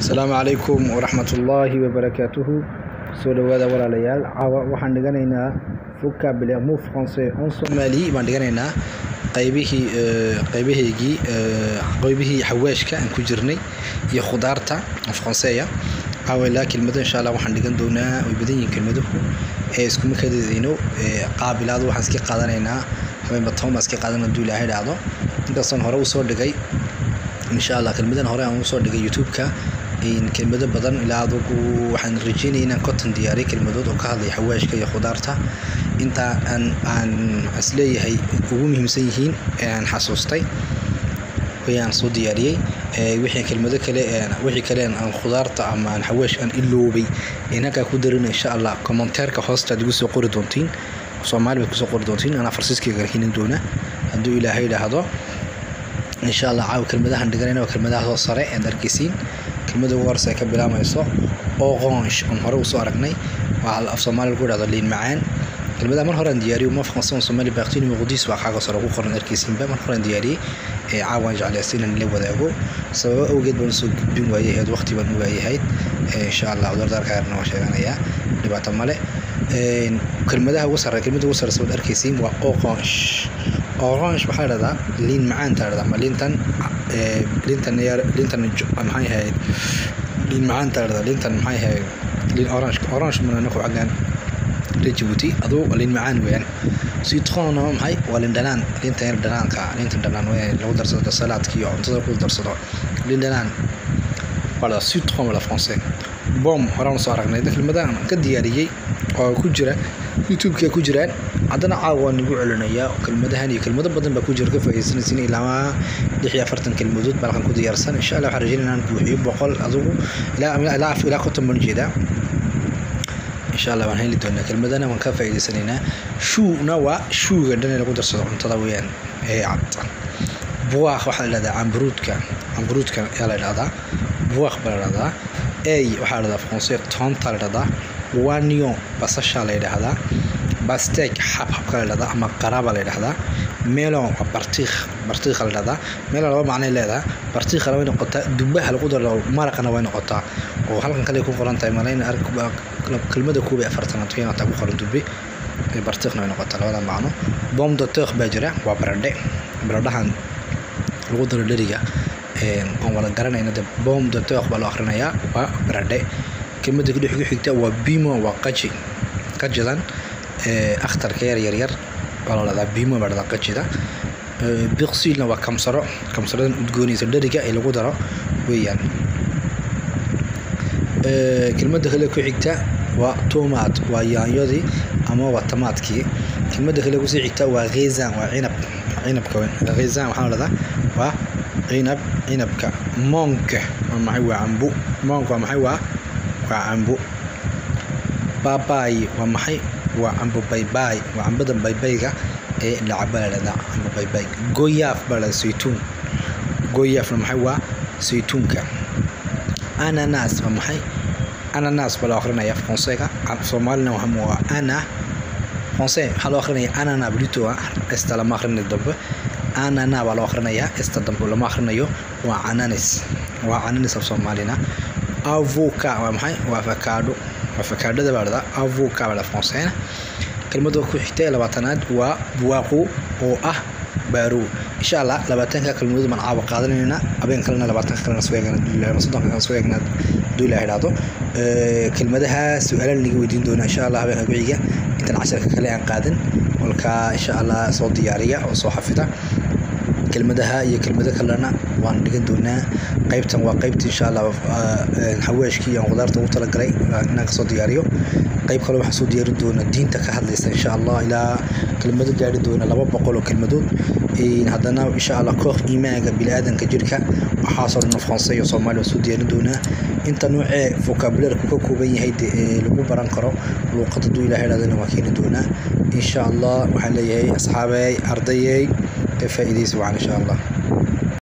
Asalaamu calaykum waraxmatullaahi wabarakaatuhu. Soo dhawaada, walaalayaal. Caawa waxaan dhiganaynaa vocabulaire, mots français en Somali baan dhiganaynaa. Qaybihii qaybahaygii, qaybihii xawaashka aan ku jirnay iyo khudaarta en français. Caawa ilaa kelmado insha Allah waxaan dhigan doonaa. Way badan yihiin kelmaduhu ee iskuma kadidayno. Qaabilaadu waxaan iska qaadanaynaa habeenba 10 baan iska qaadan hadduu Ilaahay idhaahdo. Inkastoon hore usoo dhigay insha Allah kelmadan hore aan usoo dhigay YouTube-ka kelmado badan, ilaa adugu waxaan rajeynaya inaan 50 diyaariyo kelmadood oo ka hadlaya xawaashka iyo khudaarta, inta aan isleeyahay ugu muhiimsan yihiin ee aan xasuustay wayaan soo diyaariyey. Wixii kelmado kale, wixii kale aan khudaarta ama aan xawaash aan iloobay in halkaa ku darin, insha Allah commentaire-ka hoosta aad igu soo qori doontiin. Soomaali baad kusoo qori doontiin, anaa Farsiiskayga keenin doona hadduu Ilaahay idhaahdo insha Allah. Caawa kelmadahan dhiganayna waa kelmadaha soo sare ead arkaysiin. Kelmada ugu horeysa ay ka bilaamayso orange oon hore usoo aragnay, waa af Soomaali lagu idhahdo liin macaan. Kelmadaha mar hore aan diyaariyo, mots français en Somali partie numéro 10, waa xagga sare ku qoran, arkaysiinba. Mar hore aan diyaariyey ee caawa aan jeclaystay inaan la wadaago. Sababo awgeed baan usoo gudbin waayahayd, waqti baan u waayahayd. Insha Allah cudurdaarkaagana waan sheeganayaa, dhibaato male. Kelmadaha ugu sarreeya, kelmada ugu sarreysa waad arkaysiin, waa orange. Orange waxaa la dhahdaa liin macaanta la dhahdaa, ama liintan liintan yar, liintan maxay ahayd, liin macaanta la dhahdaa, liintan maxay ahayd, liin orange. Orange mana anaku xaggan reer Djibouti aduu liin macaan weeyaan. Citron waa maxay? Waa liin dhanaan, liintan yar dhanaanka, liintan dhanaan weeyaan, lagu darsado salaadka iyo cuntada lagu darsado. Liin dhanaan waa la citron waa la français. Pomme horaan usoo aragnay. Kelmadahan ka diyaariyey oo ku jira YouTube-ka ku jiraan, haddana caawa waan igu celinayaa kelmadahan iyo kelmado badan baa ku jira, ka faa'iidaysanaysiin. Ilaa 46 kelmadood baa halkan ku diyaarsan. Insha Allah waxaan rajeynaya inaan buuxiyo 100, adigu ilaa 50 baan ujeedaa. Insha Allah waan heli doonaa kelmadana, waan ka faa'iidaysanaynaa. Chou-na waa chou-ga dhan ee lagu darsado cuntada weeyaan ee cad. Poire waxaa la dhahdaa camburuudka, camburuudka ayaa la dhahdaa, poire baa la dhahdaa. Ail waxaa la dhahdaa français toonta la dhahdaa. Oignon basasha la yidhaahdaa. Pastèque xabxabka la dhahdaa ama qaraaba la yidhahdaa. Melon waa bartiikh, bartiikha la dhahdaa. Melon laba macnay leedahay: bartiikhana way noqotaa, dubaha lagu daro maraqana way noqotaa, oo halkan kale ku qoran tahay malayn kelmada 41aad taa ku qoran. Dube bartiikhna way noqotaa, labada macno. Pomme de terre baa jira, waa baradhe, baradhahan lagu daro dheriga aan wada garanayna de. Pomme de terre baa loo akhrinayaa, waa baradhe. Kelmada ku xigta waa piment, waa qaji, qajidan akhtarka yar yar yar baa la dhahdaa, piment baa la dhahdaa qajida. Persil-na waa kamsaro, kamsaradan udgoonaysa dheriga ee lagu daro weeyaan. Kelmada kale ku xigta waa tomate, waa yaanyadii ama waa tamaadkii. Kelmada kale kusii xigta waa raisin, waa cinab, cinabka weyn. Raisin waxaa la dhahdaa waa cinab, cinabka. Mangue waa maxay? Waa cambo. Mangue waa maxay? Waa cambo. Papaye waa maxay? Waa cambo baybay, waa cambada baybayga ee la cabo la dhahdaa cambo baybay. Goyave baa la dhahdaa saytuun. Goyave-na maxay? Waa saytuunka. Ananas waa maxay? Ananas baa loo akrinaya français-ga, Soomaalina waa ana français waxaa loo akrinaya anana plutôt. Esta lama akhrinayo dambe, anana baa loo akhrinayaa, esta dambe lama akhrinayo, waa cananis, waa cananis af Soomaalina. Avocat waa maxay? Waa avocado, avocadada baa dhahdaa, avocat baa dhahdaa français. Kelmadda ku xigta ee 20aad waa poireau oo ah baarow. Insha Allah 20-ka kelmadood baan caawa qaadanaynaa, habeen kalena 20-ka kalena soo eegana, 30-ka kalena soo eegna hadduu Ilaah idhaahdo. Kelmadaha su-aalaha naga weydiin doona insha Allah habeenka ku xiga intaan casharka kale aan qaadan. Kolkaa insha Allah soo diyaariya oo soo xafida kelmadaha iyo kelmado kalena waan dhigan doonaa. Qaybtan waa qaybta insha Allah xawaashkii aan khudaarta ugu talagalay inaan kasoo diyaariyo. Qayb kale waxaan soo diyaarin doonaa diinta ka hadlaysa insha Allah, ilaa kelmado gaari doona 200 oo kelmadood. Haddana insha Allah koox iimaanka biniaadanka jirka waxaasoo dhan français iyo Soomaali waan soo diyaarin doonaa. Inta noocee vocabulaire-ku ka kooban yahay lagu baran karo luuqad hadduu Ilahay idhahdana waan keeni doonaa insha Allah. Waxaan leeyahay asxaabey, ardayey, ka faa'iidaysi wacan insha Allah.